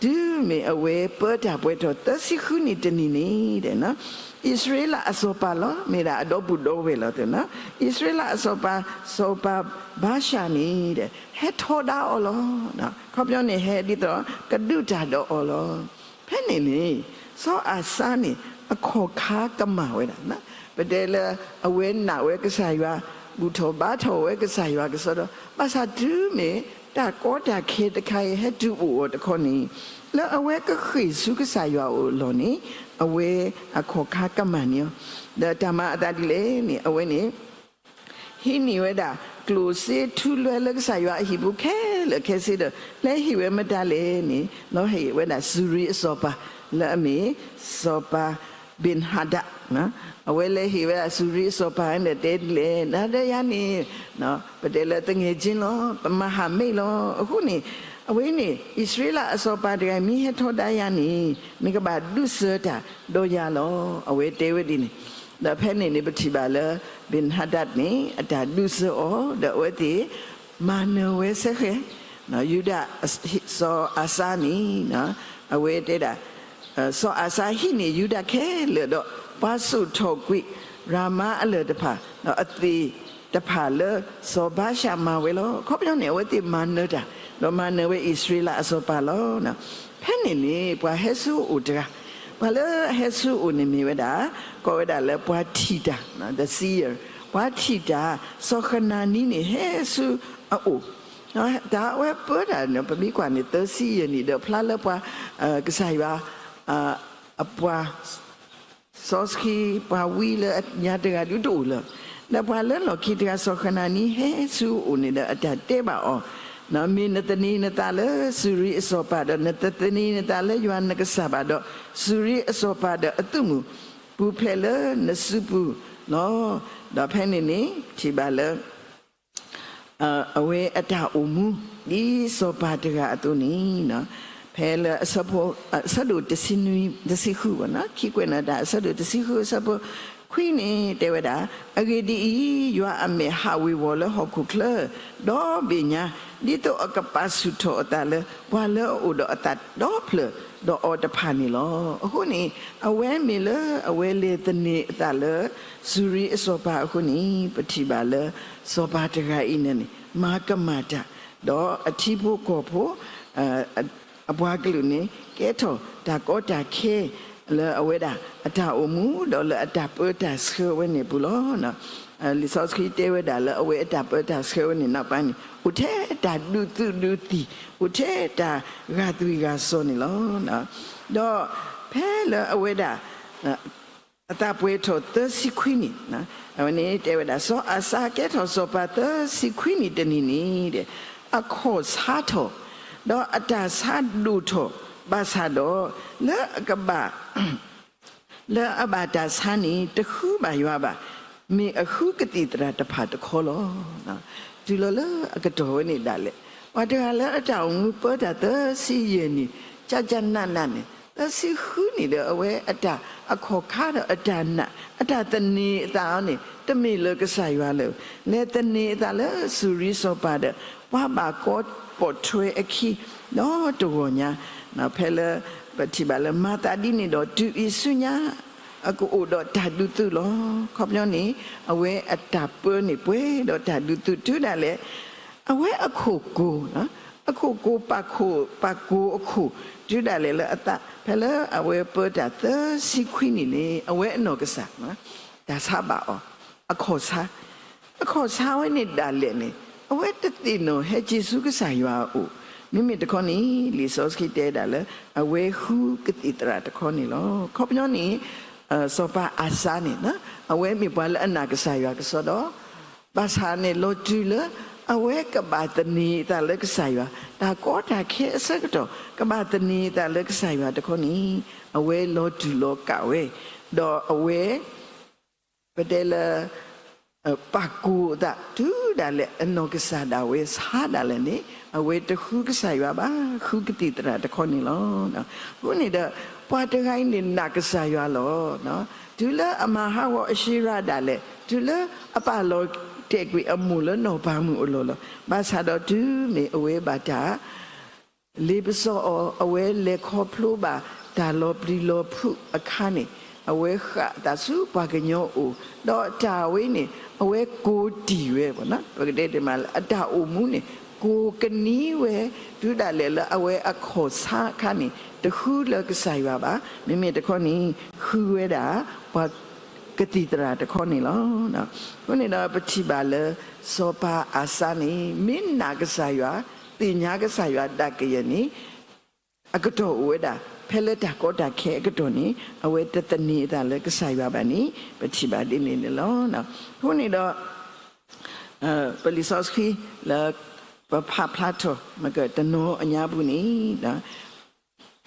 တုၤမ့ၢ်အဝဲပၢတၢ်ပှဲၤထီၣ်သၢဆံဃုနံၣ်တနံၣ်န့ၣ် အံၣ်စရ့လးအစီၤပၤလီၤ မ့ၢ်ဒၣ်အဒီပုၢ်ဒီဝဲၢ်လီၤ. အံၣ်စရ့လးအစီၤပၤ စီၤပၤဘၤၡၤန့ၣ် ဟဲထီဒါအီၤလီၤ. ခီပညီန့ၣ် ဟဲဒ်သိး ကဒုးတၢ်ဒီးအီၤလီၤ. ဖဲန့ၣ်န့ၣ် စီၤအၤစါန့ၣ် အခီၣ်ခါကမၣ်ဝဲဒၣ်, ပတဲလၢအဝဲနာ်ဝဲကစၢ်ယွၤ ဘူၣ်ထီၣ်ဘါထီၣ်ဝဲကစၢ်ယွၤကစီဒီ, ဘၣ်ဆၣ်တုၤမ့ၢ်တၢ်ကီတၢ်ခဲတခါအံၤ ဟဲတုၤအိၣ်အီၤတခီန့ၣ် လၢအဝဲကဃ့ၢ်ဆူကစၢ်ယွၤအအိၣ်အလီၢ်န့ၣ် အဝဲအခီၣ်ခါကမၣ်န့ၢ်အီၤ, ဒီးတၢ်မၤအသးဒ်လဲၣ်န့ၣ် အဝဲန့ၣ် ဟံးန့ၢ်ဝဲဒၣ် ကျိၣ်စ့ထူလွဲလၢကစၢ်ယွၤအဟံၣ်ပူၤခဲလၢာ်ခဲဆ့ဒီး လဲၤဟ့ၣ်ဝဲမတၤလဲၣ်န့ၣ် လီၤဟ့ၣ်ဝဲဒၣ်စူၤရံအစီၤပၤ လၢအမ့ၢ် စီၤပၤ ဘ့ၣ်ဟဒၣ်, အဝဲလဲၤဟ့ၣ်ဝဲဒၣ်စူၤရံအစီၤပၤဒီးတဲဒ်လဲၣ်, နၤဒီးယၤန့ၣ် ပတဲလၢသငယ်ချင်းလီၤ, ပမဟာမိတ်လီၤ. အဃိန့ၣ် အဝဲန့ၣ် အံၣ်စရ့လးအစီၤပၤတဂၤ မ့ၢ်ဟဲထီဒါယၤန့ၣ် နကဘၣ်ဒုးစၢၤတၢ်ဒီးယၤလီၤ. အဝဲတဲဝဲဒ်န့ၣ်, ဒီးဖဲန့ၣ်န့ၣ် ပထံၣ်ဘၣ်လၢ ဘ့ၣ်ဟဒၣ်န့ၣ် အတၢ်ဒုးစၢၤအီၤ ဒီးအဝဲသ့ၣ် မၤနၢၤဝဲစ့ၢ်ကီး, ယူဒၤ စီၤအၤစါန့ၣ် အဝဲတဲဒၣ် စီၤအၤစါဟံးန့ၢ်ယူဒၤခဲလၢာ်ဒီး ပှၤစိာ်ထီၣ်ကွံာ်ရၤမါအလၢၢ်တဖၣ် ဒီးအသ့ၣ်တဖၣ်လၢစီၤဘၤၡၤမၤဝဲလီၤ. ခီပညီန့ၣ် အဝဲသ့ၣ်မၤနၢၤတၢ် ဒီးမၤနၢၤဝဲအံၣ်စရ့လးအစီၤပၤလီၤ. ဖဲန့ၣ်န့ၣ် ပှၤဟဲဆူအအိၣ်တဂၤ, ပှၤလၢဟဲဆူအအိၣ်န့ၣ်မ့ၢ်ဝဲဒၣ် ကိးဝဲဒၣ်လၢပှၤထံၣ်တၢ် the seer, ပှၤထံၣ်တၢ် စီၤခနၤနံန့ၣ် ဟဲဆူအအိၣ်, တၢ်အဝဲပၢတၢ်န့ၣ် ပမ့ၢ်ကွၢ်န့ၣ် သၢဆံယဲၢ်နံၣ်ဒီးဖျါလၢပှၤ ကစၢ်ယွၤ အပှၤစီဆှံ ပှၤဝံလၢညါတဂၤဒုးတအိၣ်လၢၤ. ဒီးပှၤလၢလီၢ်ခံတဂၤ စီၤဃနၤနံဟဲဆူအအိၣ်န့ၣ်ဒီး အတၢ်တဲဘၣ်အီၤ, မ့ၢ်နသန့ၤနသးလၢစူၤရံအစီၤပၤဒီး နတသန့ၤနသးလၢယွၤနကစၢ်ဘၣ်ဒီး, စူၤရံအစီၤပၤဒီးအသုးမုၢ်ပူၤဖျဲးလၢနစုပူၤလီၤ. ဒီးဖဲန့ၣ်န့ၣ် ထံၣ်ဘၣ်လၢ အဝဲအတၢ်အိၣ်မူ ဒ်စီၤပၤတဂၤအသိးန့ၣ်, ဖဲလၢ အဆၢဒိၣ်တဆံဃု, ခံကွဲးနီၣ်တၢ် အဆၢဒိၣ်တဆံဃု အဆၢဖိခွံန့ၣ် တဲဝဲဒၣ်, အဂ့ၢ်ဒ်အံၤ, ယွၤအမဲာ်ဟးဝ့ၤဝီၤလၢဟီၣ်ခိၣ်ချၢ ဒီဘ့ၣ်ညါ, ဒ်သိးအကပာ်ဆူၣ်ထီၣ်အသးလၢ ပှၤလၢအအိၣ်ဒီးအသးဒီဖျၢၣ်ဒီးအီၤတဖၣ်န့ၣ်လီၤ. အဃိန့ၣ် အဝဲမ့ၢ်လၢအဝဲလဲၤသန့ၤအသးလၢ စူၤရံအစီၤပၤအဃိန့ၣ် ပထံၣ်ဘၣ်လၢ စီၤပၤတဂၤအံၤန့ၣ်န့ၣ် မၤကမၣ်တၢ်, ဒီးအထံဖိကီၢ်ဖိ အပှၤကလုာ်န့ၣ် ကဲထီၣ်တၢ်ကီတၢ်ခဲ လၢအဝဲဒၣ်အတၢ်အိၣ်မူ ဒီးလၢအတၢ်ပၢတၢ်ဆှၢဝဲန့ၣ်အပူၤလီၤ. လံာ်စီဆှံတဲဝဲဒၣ်လၢအဝဲအတၢ်ပၢတၢ်ဆှၢဝဲန့ၣ် နောက်ပိုင်းန့ၣ် အိၣ်ထဲတၢ်ဒုးသုးဒုးသံၣ်, အိၣ်ထဲတၢ်ဂာ်သွံၣ်ဂာ်စီၤန့ၣ်လီၤ. ဒီးဖဲလၢအဝဲဒၣ် အသးပှဲၤထီၣ်သၢဆံခွံနံၣ်, အဝဲန့ၣ်တဲဝဲဒၣ် စီၤအၤစါကဲထီၣ်စီၤပၤသၢဆံခွံနံၣ်တနံၤန့ၣ် အခီၣ်ဆါထီၣ်, ဒီးအတၢ်ဆါဒိၣ်ထီၣ်, ဘၣ်ဆၣ်ဒီး လၢအကဘၣ် လၢအဘၣ်တၢ်ဆါန့ၣ် တဃုဘၣ်ယွၤဘၣ်, မ့ၢ်အဃုကသံၣ်သရၣ်တဖၣ်တခီလီၤ. တုၤလီၤလၢအကတီၢ်ဝဲန့ၣ်ဒၣ်လဲာ်, ပှၤတဂၤလၢအတၢ်အိၣ်မူပၢတၢ်သၢဆံယဲၢ်နံၣ် ကၠၢ်ကၠၢ်နးနးန့ၣ် သၢဆံဃုနံၣ်ဒီး အဝဲအတၢ်အခီၣ်ခါဒီးအတၢ်နာ် အတၢ်သန့ၤအသးအီၤန့ၣ် တမ့ၢ်လၢကစၢ်ယွၤလၢၤ, လဲၤသန့ၤအသးလၢစူၤရံစီၤပၤဒီး ပှၤဘၣ်ကီပိာ်ထွဲအခံ ဒီးတဂီၤညါ ဖဲလၢ ပထံၣ်ဘၣ်လၢမၤသးဒ်န့ၣ်ဒီး တုၤအံၤဆူညါ အကအိၣ်ဒီးတၢ်ဒုးသုးလီၤ. ခီပညီန့ၣ် အဝဲအတၢ်ပၢန့ၣ်ပှဲၤဒီးတၢ်ဒုးသုးတုၤဒၣ်လဲာ် အဝဲအခိၣ်ကိၤ, အခိၣ်ကိၤပာ်ခိၣ် ပာ်ကိၤအခိၣ် တုၤဒၣ်လဲာ်လၢအသး ဖဲလၢအဝဲပၢတၢ်သၢဆံခွံနံၣ်န့ၣ် အဝဲအနီၢ်ကစၢ် တၢ်ဆါဘၣ်အီၤ အခီၣ်ဆါ အခီၣ်ဆါဝဲန့ၣ်ဒၣ်လဲာ်န့ၣ် အဝဲတသ့ၣ်နီၣ်ဟဲက့ၤဆူကစၢ်ယွၤအအိၣ်, မ့မ့ၢ်တခီန့ၣ် လံာ်စီဆှံတဲဒၣ်လၢ အဝဲဃုကသံၣ်သရၣ်တခီန့ၣ်လီၤ. ခီပညီန့ၣ် စီၤပၤအၤစါန့ၣ် အဝဲမ့ၢ်ပှၤလၢအနာ်ကစၢ်ယွၤကစီဒီ, ဘၣ်ဆၣ်န့ၣ် လီၤတုၤလၢ အဝဲကဘၣ်သန့ၤအသးလၢကစၢ်ယွၤ တၢ်ကီတၢ်ခဲအဆၢကတီၢ် ကဘၣ်သန့ၤအသးလၢကစၢ်ယွၤတခီန့ၣ် အဝဲလီၤတူာ်လီၤကာ်ဝဲ, ဒီးအဝဲ ပတဲလၢ ပာ်ကိၤအသး တုၤဒၣ်လဲာ်အနီၢ်ကစၢ်ဒၣ်ဝဲဆါဒၣ်လဲာ်န့ၣ် အဝဲတဃုကစၢ်ယွၤဘၣ် ဃုကသံၣ်သရၣ်တခီန့ၣ်လီၤ. အဃိန့ၣ်ဒီး ပှၤတဂၤအံၤန့ၣ်နာ်ကစၢ်ယွၤလီၤ. တုၤလၢအမၤဟးဂီၤအၡ့ရၤဒၣ်လဲာ် တုၤလၢအပာ်လီၤတဲာ်ကွံာ်အမိၢ်လၢနီၢ်ပၤမုၣ်အလီၢ်လီၤ. ဘၣ်ဆၣ်ဒီးတုၤမ့ၢ်အဝဲဘၣ်တၢ် လ့ပစီအီၤ အဝဲလဲၤခီဖျိဘၣ်တၢ်လီၤပျံၤလီၤဖုးအခါန့ၣ် အဝဲဃၣ်အသးဆူပှၤကညီအအိၣ်, ဒီးတၢ်ဝဲန့ၣ် အဝဲကိးတံၢ်ဝဲ, ပကတဲတ့ၢ်မးလၢအတၢ်အိၣ်မူန့ၣ် ကိးကနံဝဲ, တုၤဒၣ်လဲာ်လၢအဝဲအခီၣ်ဆါအခါန့ၣ် တဃုလၢကစၢ်ယွၤဘၣ်, မ့မ့ၢ်တခီန့ၣ် ဃုဝဲဒၣ် ပှၤကသံၣ်သရၣ်တခီန့ၣ်လီၤ. အဃိန့ၣ်ဒီးပထံၣ်ဘၣ်လၢ စီၤပၤအၤစါန့ၣ် မ့ၢ်နာ်ကစၢ်ယွၤ သ့ၣ်ညါကစၢ်ယွၤဒၣ်ကယဲၢ်န့ၣ် အကတီၢ်အိၣ်ဝဲဒၣ် ဖဲလၢတၢ်ကီတၢ်ခဲအကတီၢ်န့ၣ် အဝဲတသန့ၤအသးလၢကစၢ်ယွၤဘၣ်န့ၣ် ပထံၣ်ဘၣ်ဒ်န့ၣ်န့ၣ်လီၤ. အဃိန့ၣ်ဒီး ပလံာ်စီဆှံလၢ ပဖးဖျါထီၣ် မ့ၢ်ကတနီၤအညါပူၤန့ၣ်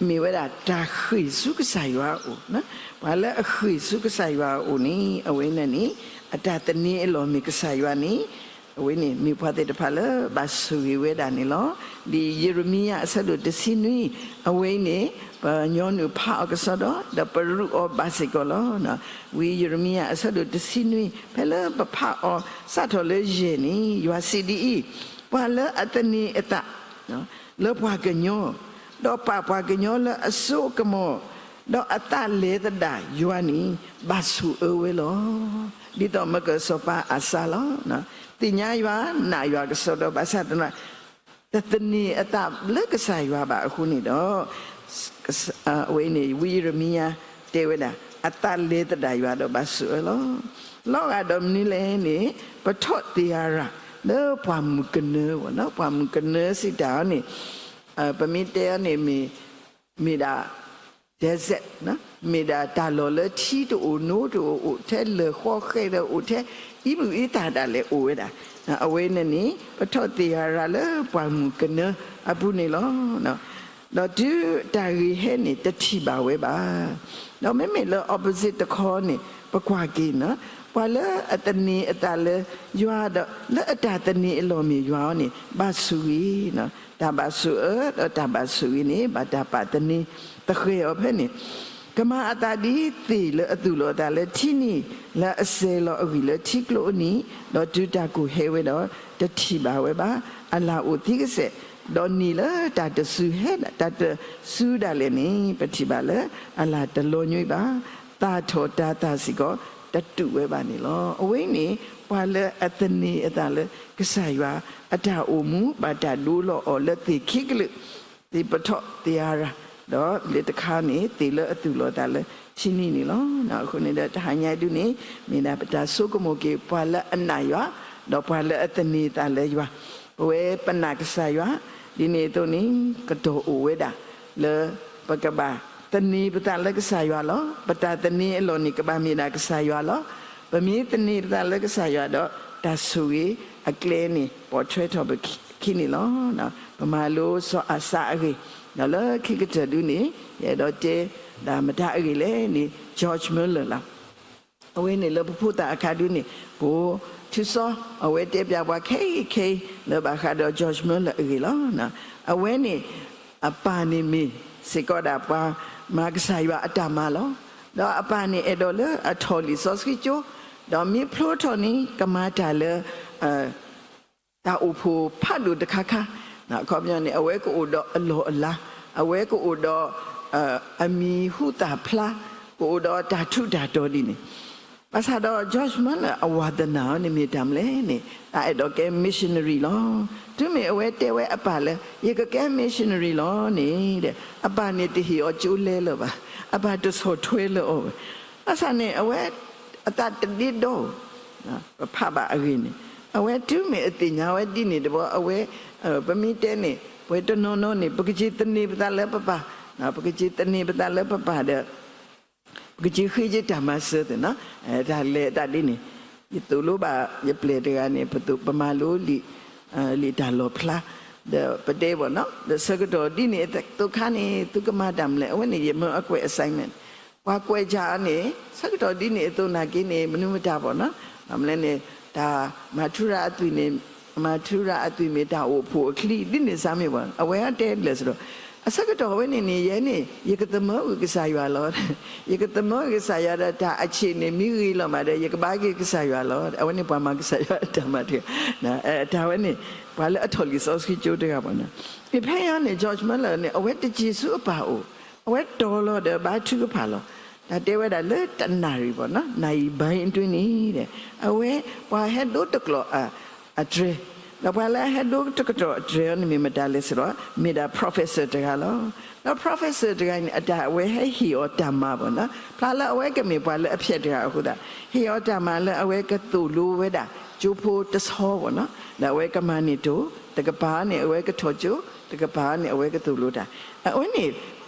မ့ၢ်ဝဲဒၣ်တၢ်ဃ့ၢ်ဆူကစၢ်ယွၤအအိၣ်, ပှၤလၢအဃ့ၢ်ဆူကစၢ်ယွၤအအိၣ်န့ၣ် အဝဲန့ၣ်န့ၣ် အတၢ်သန့ၤအလီၢ်မ့ၢ်ကစၢ်ယွၤန့ၣ် အဝဲန့ၣ်မ့ၢ်ပှၤသ့ၣ်တဖၣ်လၢဘၣ်ဆိၣ်ဂ့ၤဝဲဒၣ်န့ၣ်လီၤ. ဒ်ယံးရမံယၤအဆၢဒိၣ်တဆံနွံ အဝဲအံၤန့ၣ် ပညီနုၢ်ဖးအီၤကစီဒီ ဒီးပရူးအီၤဘၣ်စ့ၢ်ကီးလီၤ. ဝံယံးရမံယၤအဆၢဒိၣ်တဆံနွံ ဖဲလၢပဖးအီၤစးထီၣ်လၢယဲၢ်န့ၣ် ယွၤစံးဒ်အံၤ, ပှၤလၢအသန့ၤအသး လၢပှၤကညီ, ဒီးပာ်ပှၤကညီလၢအစိအကမီၤ, ဒီးအသးလဲၤသဒၣ်ယွၤန့ၣ် ဘၣ်ဆိၣ်အၢဝဲလီၤ. ဒ်သိးမ့ၢ်ကစီၤပၤအၤစါလီၤ. သ့ၣ်ညါယွၤ နာ်ယွၤကစီဒီ ဘၣ်ဆၣ်သနာ် တသန့ၤအသးလၢကစၢ်ယွၤဘၣ်အဃိန့ၣ်ဒီး အဝဲန့ၣ် ဝံယံးရမံယၤတဲဝဲဒၣ် အသးလဲၤသဒၣ်ယွၤဒီးဘၣ်ဆိၣ်အၢလီၤ. လီၤဂာ်ဒီးမနုၤလဲၣ်န့ၣ် ပထီၣ်သ့ၣ်အၤရၣ် လၢပှၢ်မုၢ်ကနၢ, ပှၢ်မုၢ်ကနၢစံးတၢ်အီၤန့ၣ် ပမ့ၢ်တဲအီၤန့ၣ်မ့ၢ် မ့ၢ်ဒၣ် desert မ့ၢ်ဒၣ်တၢ်လီၢ်လၢထံတအိၣ်နိတအိၣ် အိၣ်ထဲလၢၢ်ဃီဃဲၤဒီး အိၣ်ထဲအံမုၢ်အံသၣ်ဒၣ်လဲာ်အိၣ်ဝဲဒၣ်. အဝဲန့ၣ်န့ၣ် ပထီၣ်သ့ၣ်ဟၤရၤလၢပှၢ်မုၢ်ကနၢအပူၤန့ၣ်လီၤ. ဒီးတုၤတၢ်ဂ့ၤဟဲန့ၣ် တထံၣ်ဘၣ်ဝဲဘၣ်. ဒီးမ့မ့ၢ်လၢ opposite တခီန့ၣ် ပကွၢ်က့ၤန့ၣ် ပှၤလၢအသန့ၤအသးလၢယွၤဒီး လၢအတၢ်သန့ၤအလီၢ်မ့ၢ်ယွၤအီၤန့ၣ် ဘၣ်ဆိၣ်ဂ့ၤ. တၢ်ဘၣ်ဆိၣ်အၢဒီးတၢ်ဘၣ်ဆိၣ်ဂ့ၤန့ၣ် ဘၣ်တၢ်ပာ်သန့ၤသဃဲၤအီၤဖဲန့ၣ် ကမၤအသးဒ်သ့ၣ်လၢအသူၣ်လီၤအသးလၢထံနံၣ် လၢအစဲၤလီၤအဂံၢ်လၢထံကျိအနံၤ, ဒီးတုၤတၢ်ကိၢ်ဟဲဝဲဒီး တထံၣ်ဘၣ်ဝဲဘၣ်. အလၣ်အိၣ်သံကစဲာ်, ဒီးနံၤလၢတၢ်တစူၤဟဲ တၢ်တစူၤဒၣ်လဲာ်န့ၣ် ပထံၣ်ဘၣ်လၢအလၣ်တလီၤညွံးဘၣ်. သၣ်ထီၣ်တၤသၣ်စ့ၢ်ကီး တတူာ်ဝဲဘၣ်န့ၣ်လီၤ. အဝဲအံၤန့ၣ် ပှၤလၢအသန့ၤအသးလၢကစၢ်ယွၤအတၢ်အိၣ်မူ ဘၣ်တၢ်ဒိလီၤအီၤလၢသ့ၣ်ခံကလုာ် သ့ၣ်ပထီၣ်သ့ၣ်အၤရၣ်, ဒီးလၢတခါန့ၣ် သ့ၣ်လၢအသူၣ်လီၤသးလၢထံနံၣ်န့ၣ်လီၤ. အဃိန့ၣ်ဒီးတဟါညါဒုန့ၣ် မ့ၢ်ဒၣ်ပတၢ်ဆိကမိၣ်က့ၤ ပှၤလၢအနာ်ယွၤ, ဒီးပှၤလၢအသန့ၤသးလၢယွၤ, ပဝဲပနာ်ကစၢ်ယွၤ, ဒ်န့ၣ်အသိးန့ၣ် ကတီၢ်အိၣ်ဝဲဒၣ် လၢပကဘၣ်သန့ၤပသးလၢကစၢ်ယွၤလီၤ. ပတၢ်သန့ၤအလီၢ်န့ၣ် ကဘၣ်မ့ၢ်ဒၣ်ကစၢ်ယွၤလီၤ. ပမ့ၢ်သန့ၤပသးလၢကစၢ်ယွၤဒီး တၢ်ဆိၣ်ဂ့ၤအကျဲန့ၣ် ပိာ်ထွဲထီၣ်ပခံန့ၣ်လီၤ. ပမၤလိစီၤအၤစါအဂ့ၢ်, ဒီးလၢခံကတၢၢ်ဒုန့ၣ် ယအဲၣ်ဒိးတဲဒၣ်မတၤအဂ့ၢ်လဲၣ်န့ၣ် George Muller လီၤ. အဝဲန့ၣ်လၢပဖိသၣ်အခါဒုန့ၣ် ပအိၣ်ထူစီ အဝဲတဲပျးပှၤခဲအံၤခဲအံၤ လၢဘၣ်ဃးဒီး George Muller အဂ့ၢ်လီၤ. အဝဲန့ၣ် အပၢ်န့ၣ်မ့ၢ်စ့ၢ်ကီးဒၣ်ပှၤမၤကစၢ်ယွၤအတၢ်မၤလီၤ. ဒီးအပၢ်န့ၣ်အဲၣ်ဒိးလၢအထီၣ်လံာ်စီဆှံကၠိ, ဒီးမ့ၢ်ဖျိထီၣ်န့ၣ် ကမၤတၢ်လၢ တၢ်အိၣ်ဖှိၣ်ဖးဒိၣ်တခါခါ, အခီပညီန့ၣ် အဝဲကအိၣ်ဒီးအလီၢ်အလၤ, အဝဲကအိၣ်ဒီး အမံၤဟူသၣ်ဖျါ, ကအိၣ်ဒီးတၢ်ထူးတၢ်တီၤဒ်န့ၣ်. ဘၣ်ဆၣ်ဒီး George Muller အဝါသနာအီၤန့ၣ်မ့ၢ်တၢ်မနုၤလဲၣ်န့ၣ် တၢ်အဲၣ်ဒိးကဲ missionary လီၤ. တုၤမ့ၢ်အဝဲတဲဝဲအပၢ်လၢ ယကကဲ missionary လီၤန့ၣ် အပၢ်န့ၣ်တဟ့ၣ်အီၤကၠိလဲလၢၤဘၣ်, အပၢ်တဆီၣ်ထွဲလၢအီၤဘၣ်. ဘၣ်ဆၣ်န့ၣ် အဝဲအသးတဒ့ဒီ, ပဖးဘၣ်အဂ့ၢ်န့ၣ် အဝဲတုၤမ့ၢ်အသ့ၣ်ညါဝဲဒ်န့ၣ်တဘျီ အဝဲ ပမ့ၢ်တဲန့ၣ် ပှၤတနီၤနီၤန့ၣ် ပကက့ၤသန့ၤပသးလၢပပၢ်, ပကက့ၤသန့ၤပသးလၢပပၢ်ဒီး ပကက့ၤဃ့က့ၤတၢ်မၤစၢၤသ့ၣ်နီၤ, တၢ်လဲၤတၢ်ဒ်န့ၣ်. ယသိၣ်လိဘၣ်ယပျဲၢ်တဂၤန့ၣ် ပသိးပမၤလိလံာ် လံာ်တၢ်လီၣ်ဖျါ, ဒီးပတဲဘၣ်နီၤ ဒီးဆၢကတီၢ်ဒ်န့ၣ်အသိးခါန့ၣ် သုကမၤတၢ်မနုၤလဲၣ်, အဝဲန့ၣ် ယမၢအကွဲး assignment ပှၤကွဲးကၢ်အီၤန့ၣ် ဆၢကတီၢ်ဒ်န့ၣ်အသိးနာ်က့န့ၣ် မနုၤမတၤဘၣ်နီၤ, ဘၣ်မနုၤလဲၣ်န့ၣ် တၢ်မၤထူရၤအသွံၣ်န့ၣ် မၤထူရၤအသွံၣ်မ့ၢ်တၢ်အိၣ်ဖှိၣ်အချံ ဒ်န့ၣ်စ့ၢ်မ့ၢ်ဘၣ်. အဝဲတဲလၢာ်စ့ၢ်ဒီး အဆၢကတီၢ်ဝဲန့ၣ်န့ၣ် ယဲန့ၣ် ယကသမၢကွံာ်ကစၢ်ယွၤလီၤ. ယကသမၢကွံာ်ကစၢ်ယွၤဒီး တၢ်အဆံးန့ၣ် မ့ၢ်ဂ့ၤလီၤမးဒီး ယကဘါက့ၤကစၢ်ယွၤလီၤ. အဝဲန့ၣ်ပှၤမၤကစၢ်ယွၤအတၢ်မၤတဂၤ, တၢ်ဝဲန့ၣ် ပှၤလၢအထီၣ်လံာ်စီဆှံကၠိတဂၤဘၣ်နီၤ. ဖဲအံၤန့ၣ် George Muller န့ၣ် အဝဲတစံးဆူအပၢ်အအိၣ်, အဝဲတီၤလီၤဒီးဘါထုကဖၣ်လီၤ. တၢ်တဲဝဲဒၣ်လၢတနၣ်ရံၣ်ဘၣ်နီၤ နၣ်ရံၣ်ဘၣ်အံၤတွံၢ်န့ၣ် အဝဲ ပှၤဟဲဒိတကျီၢ်အတြဲၤ, ဒီးပှၤလၢအဟဲဒိတကျီၢ်အတြဲၤအီၤန့ၣ်မ့ၢ်မတၤလဲၣ်စ့ၢ်ဒီး မ့ၢ်ဒၣ် professor တဂၤလီၤ. ဒီး professor တဂၤန့ၣ် အတၢ်အဝဲဟဲဟ့ၣ်အီၤတၢ်မၤဘၣ်နီၤ, ဖျါလၢအဝဲကမ့ၢ်ပှၤလၢအဖျဲၣ်တဂၤအဃိသတး ဟ့ၣ်အီၤတၢ်မၤလၢအဝဲကသိၣ်လိဝဲဒၣ် ကၠိဖိတဆီဘၣ်နီၤ, ဒီးအဝဲကမၤန့ၢ်တိၢ် တကပၤန့ၣ် အဝဲကထီၣ်ကၠိ, တကပၤန့ၣ် အဝဲကသိၣ်လိတၢ်. အဝဲန့ၣ်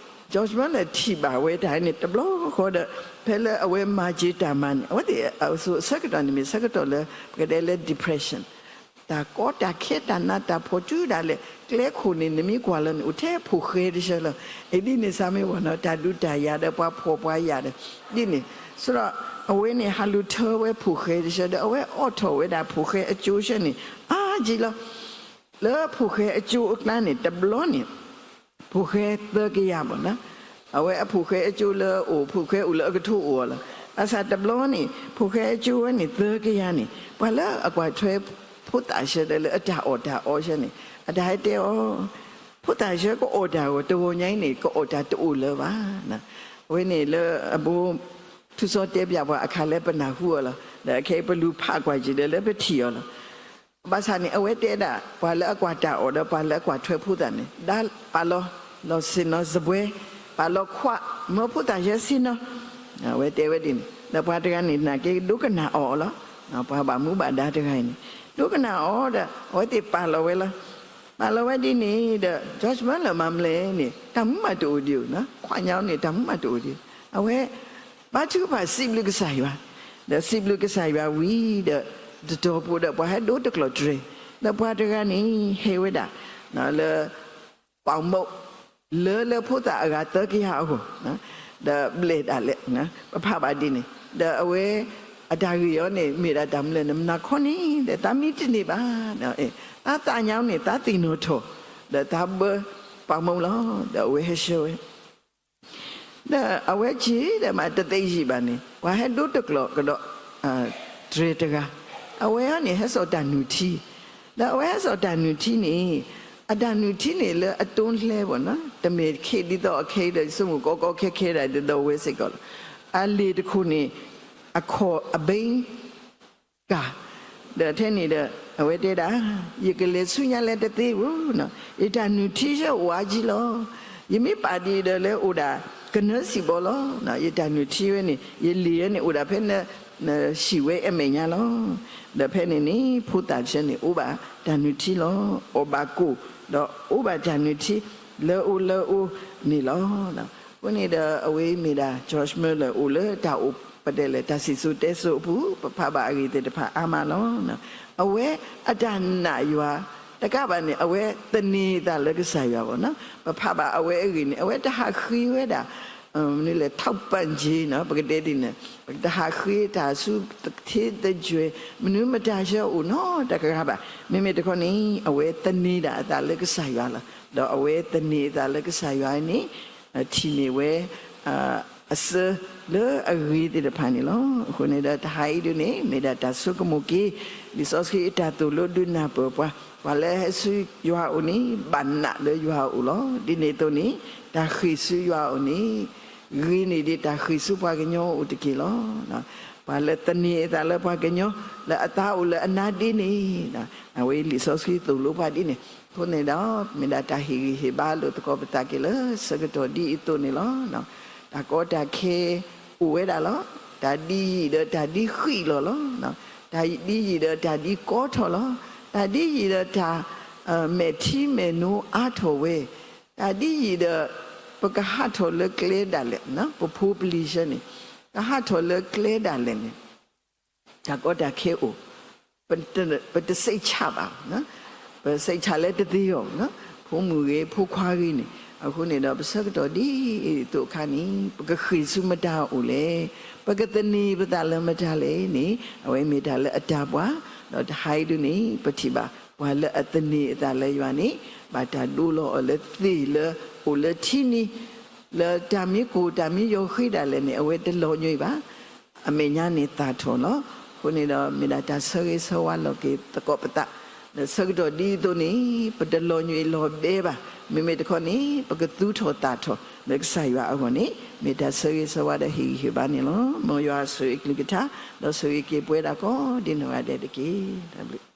George Muller ထံၣ်ဘၣ်ဝဲတၢ်န့ၣ် တဘျီဃီဒီး ဖဲလၢအဝဲမၤက့ၤတၢ်မၤန့ၣ် အဝဲသ့ၣ်အစိၤဆၢကတီၢ်န့ၣ်မ့ၢ်ဆၢကတီၢ်လၢ ပကတဲလၢ depression တၢ်ကီတၢ်ခဲတၢ်နးတၢ်ဖှီၣ်တုၤဒၣ်လဲာ် ကျဲခိၣ်န့ၣ် နမ့ၢ်ကွၢ်လီၤန့ၣ် အိၣ်ထဲဖိၣ်ဃဲတဆၢလီၤ. အဒ်န့ၣ်စ့ၢ်မ့ၢ်ဘၣ်နီၤ တၢ်ဒုးတၢ်ယၤဒီးပှၤဖှီၣ်ပှၤယာ်ဒီး ဒ်န့ၣ် စ့ၢ်ဒီး အဝဲန့ၣ် ဟးလူၤထၢဝဲဖိၣ်ဃဲတဆၢဒီး အဝဲအိးထီၣ်ဝဲဒၣ်ဖိၣ်ဃဲအကၠိဆၢန့ၣ် အါကံလီၤ. လၢဖိၣ်ဃဲအကၠိအကျါန့ၣ် တဘျီန့ၣ် ဖိၣ်ဃဲသၢကယၤဘၣ်နီၤ, အဝဲအဖိၣ်ဃဲအကၠိလၢအအိၣ် ဖိၣ်ဃဲအိၣ်လၢအကထိအိၣ်အီၤလီၤ. ဘၣ်ဆၣ်တဘျီန့ၣ် ဖိၣ်ဃဲအကၠိဝဲန့ၣ် သၢကယၤန့ၣ် ပှၤလၢအကွၢ်ထွဲဖိသၣ်ဆၢဒီးလၢအတၢ်အီၣ်တၢ်အီဆၢန့ၣ် အတၢ်ဟဲတဲအီၤ ဖိသၣ်ဆၢကအီၣ်တၢ်ဂီၢ် တဂီၢ်ညါအံၤန့ၣ် ကအီၣ်တၢ်တအိၣ်လၢၤဘၣ်. အဝဲန့ၣ်လၢအဘိ ထူစီတဲပၠးပှၤအခါလၢပနၢ်ဟူအီၤလီၤ. ဒီးခဲအံၤပလူၤဖးကွၢ်က့ၤဒီးလၢပထံၣ်အီၤလီၤ. ဘၣ်ဆၣ်န့ၣ် အဝဲတဲဒၣ် ပှၤလၢအကွၢ်တၢ်အီၣ်ဒီးပှၤလၢအကွၢ်ထွဲဖိသၣ်န့ၣ် ဒါပာ်လီၤ လီၤဆ့ၣ်နီၤစပွဲ, ပာ်လီၤခွး မၢဖိသၣ်ဆၢဆ့ၣ်နီၤ, အဝဲတဲဝဲဒ်န့ၣ် ဒီးပှၤတဂၤန့ၣ် နာ်က့ဒိကနၣ်အီၤလီၤ. ပှၤဘၣ်မူဘၣ်ဒါတဂၤအံၤန့ၣ် ဒိကနၣ်အီၤဒီး အဝဲသ့ၣ်ပာ်လီၤဝဲလီၤ. မၤလီၤဝဲဒ်န့ၣ်ဒီး George Muller မၤမလဲၣ်န့ၣ် တၢ်မူမၤတအိၣ်ဒံးဧိၤ, ခွးညါန့ၣ် တၢ်မူမၤတအိၣ်ဒံးဧိၤ, အဝဲ ဘါထုကဖၣ်စံးဘျုးကစၢ်ယွၤ, ဒီးစံးဘျုးကစၢ်ယွၤဝံၤဒီး တတီၤဖိဒီး ပှၤဟဲဒိတကျိာ်တြဲၤ, ဒီးပှၤတဂၤန့ၣ် ဟဲဝဲဒၣ် လၢ ပှၤမုၣ် လၢလၢဖိသၣ်အဂၤသၢကယၤအဂီၢ်, ဒီးဘျဲၣ်ဒၣ်လဲာ်, ပဖးဘၣ်ဒ်န့ၣ်, ဒီးအဝဲ အတၢ်ဂ့ၢ်အီၤန့ၣ် မ့ၢ်ဒၣ်တၢ်မနုၤလဲၣ်န့ၣ် မနၤခီန့ၣ် ဒီးသးမံတန့ၢ်ဘၣ်, သးသးညါန့ၣ် သးသ့ၣ်နီၣ်ထီၣ်, ဒီးသးဘၢပှၤမုၣ်လီၤ, ဒီးအဝဲဟဲဆှၢဝဲ ဒီးအဝဲက့ၤဒီးမးတသ့ယံာ်ဘၣ်န့ၣ် ပှၤဟဲဒိတကျိာ်ကဒီး တြဲၤတဂၤ, အဝဲအံၤန့ၣ် ဟဲစိာ်တၢ်နုၢ်ထံ, ဒီးအဝဲဟဲစိာ်တၢ်နုၢ်ထံန့ၣ် အတၢ်နုၢ်ထံန့ၣ်လၢအတိၢ်လဲၢ်ဘၣ်နီၤ, တမ့ၢ်ခ့ဒ်သိးအခဲအံၤဒီး ယဆိကမိၣ်ကီကီခဲခဲဒၣ်ဒ်သိးဝဲစ့ၢ်ကီးလီၤ, အလံာ်တခိၣ်န့ၣ် အခီၣ်အဘိ ကၢ်, ဒီးထဲန့ၣ်ဒီး အဝဲတဲဒၣ်, ယကလဲၤဆူညါလၢတသ့ဧိၤ, ယတၢ်နုၢ်ထံယအိၣ်အါကံလီၤ, ယမ့ၢ်ပာ်ဒ်အံၤဒီးလၢအိၣ်ဒၣ်ကနၢစံၣ်ဘီလီၤ, ယတၢ်နုၢ်ထံဝဲန့ၣ် ယလံာ်ဝဲန့ၣ် အိၣ်ဒၣ်ဖဲန နဟံၣ်ဝဲအမဲာ်ညါလီၤ, ဒီးဖဲန့ၣ်န့ၣ် ဖိသၣ်တဆၢန့ၣ် အိၣ်ဘၣ်တၢ်နုၢ်ထံလီၤ, အီၣ်ဘၣ်ကိၣ်, ဒီးအိၣ်ဘၣ်တၢ်နုၢ်ထံ လၢအအိၣ်လၢအအိၣ်န့ၣ်လီၤ. အဃိန့ၣ်ဒီး အဝဲမ့ၢ်ဒၣ် George Muller အိၣ်လၢတၢ်အိၣ်ပတဲလဲၣ် တၢ်စံၣ်စိၤတဲစိၤအပူၤ ပဖးဘၣ်အဂ့ၢ်သ့ၣ်တဖၣ်အါမးလီၤ. အဝဲအတၢ်နာ်ယွၤ တကးဘၣ်န့ၣ် အဝဲသန့ၤအသးလၢကစၢ်ယွၤဘၣ်နီၤ, ပဖးဘၣ်အဝဲအဂ့ၢ်န့ၣ် အဝဲတဟးဃ့ဝဲဒၣ် မနုၤလဲၣ် ထောက်ပံ့ခြင်းနီၤ, ပကတဲဒ်န့ၣ် ပတဟးဃ့တၢ်ဆူသထ့သကွဲၤ မနုၤမတၤဆၢအိၣ်နီတဂၤဘၣ်. မ့မ့ၢ်တခီန့ၣ် အဝဲသန့ၤဒၣ်အသးလၢကစၢ်ယွၤလီၤ. ဒီးအဝဲသန့ၤအသးလၢကစၢ်ယွၤန့ၣ် ထံၣ်န့ၢ်ဝဲ အစၢလၢအဂ့ၤသ့ၣ်တဖၣ်န့ၣ်လီၤ. အဃိန့ၣ်ဒီးတဟါအံၤဒုန့ၣ် မ့ၢ်ဒၣ်တၢ်ဆိကမိၣ်က့ၤ လံာ်စီဆှံအတၢ်သိၣ်လိဒုးနၢ်ပၢၢ်ပှၤ, ပှၤလၢဟဲဆူယွၤအအိၣ်န့ၣ် ဘၣ်နာ်လၢယွၤအအိၣ်လီၤ. ဒ်န့ၣ်အသိးန့ၣ် တၢ်ဃ့ၢ်ဆူယွၤအအိၣ်န့ၣ် ဂ့ၤန့ၢ်ဒံးတၢ်ဃ့ၢ်ဆူပှၤကညီအအိၣ်တက့ၢ်လီၤ. ပှၤလၢသန့ၤအသးလၢပှၤကညီ လၢအသးအိၣ်လၢအနါဒ့န့ၣ် အဝဲလံာ်စီဆှံသိၣ်လိပှၤဒ်န့ၣ်. အဃိန့ၣ်ဒီး မ့ၢ်ဒၣ်တၢ်ဟ့ၣ်ဂံၢ်ဟ့ၣ်ဘါလိာ်သကိးပသးက့ၤလၢဆၢကတီၢ်ဒ်အံၤအသိးန့ၣ်လီၤ. တၢ်ကီတၢ်ခဲအိၣ်ဝဲဒၣ်လီၤ. တၢ်ဒ်ယံာ်ဒီးတၢ်ဒ်ဃံးလီၤလီၤ. တၢ်ဒ်ယံာ်ဒီးတၢ်ဒ်ကီထီၣ်လီၤ. တၢ်ဒ်ယံာ်ဒီးတၢ် မဲာ်ထံမဲာ်နိအါထီၣ်ဝဲ, တၢ်ဒ်ယံာ်ဒီး ပကဟးထီၣ်လၢကျဲဒၣ်လဲာ်, ပဖိပလံၤဆၢန့ၣ် ကဟးထီၣ်လၢကျဲဒၣ်လဲာ်န့ၣ် တၢ်ကီတၢ်ခဲအိၣ်, ပတစိတ်ချဘၣ်, ပစိတ်ချလၢတသ့အီၤ, ဖိမုၣ်ဂ့ၤ ဖိခွါဂ့ၤန့ၣ်. အဃိန့ၣ်ဒီး ပဆၢကတီၢ်ဒ်အံၤအသိးအခါန့ၣ် ပကဃ့ၢ်ဆူမတၤအအိၣ်လဲၣ်, ပကသန့ၤပသးလၢမတၤလဲၣ်န့ၣ် အဝဲမ့ၢ်တၢ်လၢအတၢ်ပှၤ, ဒီးတဟါအံၤဒုန့ၣ် ပထံၣ်ဘၣ် ပှၤလၢအသန့ၤအသးလၢယွၤန့ၣ် ဘၣ်တၢ်ဒိလီၤအီၤလၢသ့ၣ်လၢအိၣ်လၢထံန့ၣ် လၢတၢ်မံကိၢ်တၢ်မံယီၤဃ့ဒၣ်လဲာ်န့ၣ် အဝဲတလီၤညွံးဘၣ်. အမဲာ်ညါန့ၣ်သၣ်ထီၣ်လီၤ. အဃိန့ၣ်ဒီး မ့ၢ်ဒၣ်တၢ်ဆၢဂ့ၤဆၢဝါလီၤက့ၤသကိးပသး, ဒီးဆၢကတီၢ်ဒ်အံၤအသိးန့ၣ် ပတလီၤညွံးလီၤဘဲဘၣ်. မ့မ့ၢ်တခီန့ၣ် ပကသူထီၣ်သၣ်ထီၣ်လၢကစၢ်ယွၤအဂီၢ်န့ၣ် မ့ၢ်တၢ်ဆၢဂ့ၤဆၢဝါဒီးဟ့ၣ်ဂံၢ်ဟ့ၣ်ဘါန့ၣ်လီၤ. မ်ယွၤဆိၣ်ဂ့ၤအကလုၢ်ကထါ ဒီးဆိၣ်ဂ့ၤက့ၤပဝဲဒၣ်ကိးဒ်နီၢ်ဂၤဒဲးတက့ၢ်. တၢ်ဘျုး